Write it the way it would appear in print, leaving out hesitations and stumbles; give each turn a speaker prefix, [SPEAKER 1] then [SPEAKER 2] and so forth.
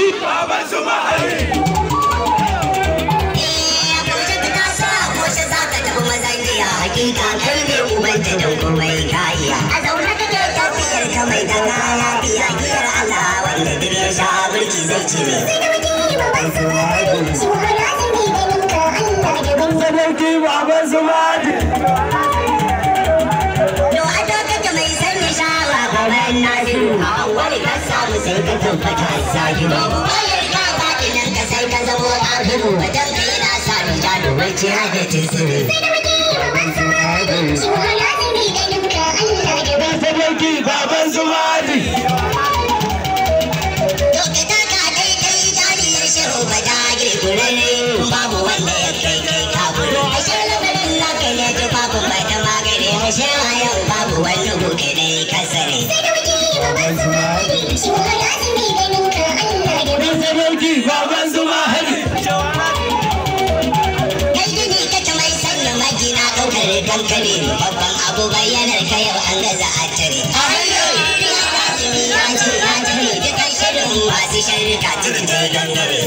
[SPEAKER 1] Sadauki baban su mahari.
[SPEAKER 2] Hakika kai ne uban ta don komai ka iya. A zaune kake tafiyar ka mai da kaya biya giyar Allah wanda duk ya sha burki zai cire.
[SPEAKER 1] Sadauki baban su mahari.
[SPEAKER 2] To a kake mai sanya shawa baban Nasiru a wani ka samu sai ka tabbata zahiru. Wayar ka faɗi nan ka sai ka zamo ahiru wajen ka yana sa rijalu wai ci hada tisiri.
[SPEAKER 1] Sadauki baban su mahari.
[SPEAKER 2] Dokta ka daidai dariyar shehu ba ta girgurare babu wanda ya kai kai kaburu. Ashe lamarin naka ne ji babu mai ta magani ashe a yau babu wani gobe dai kasare.
[SPEAKER 1] Sadauki baban su mahari.
[SPEAKER 2] Kai gini kake mai sanya magina ɗaukar kankare babban abu bayyanar ka yau an gaza a tare. Ya ce ya tare dukan shirin masu sharrika cikin ta gangare.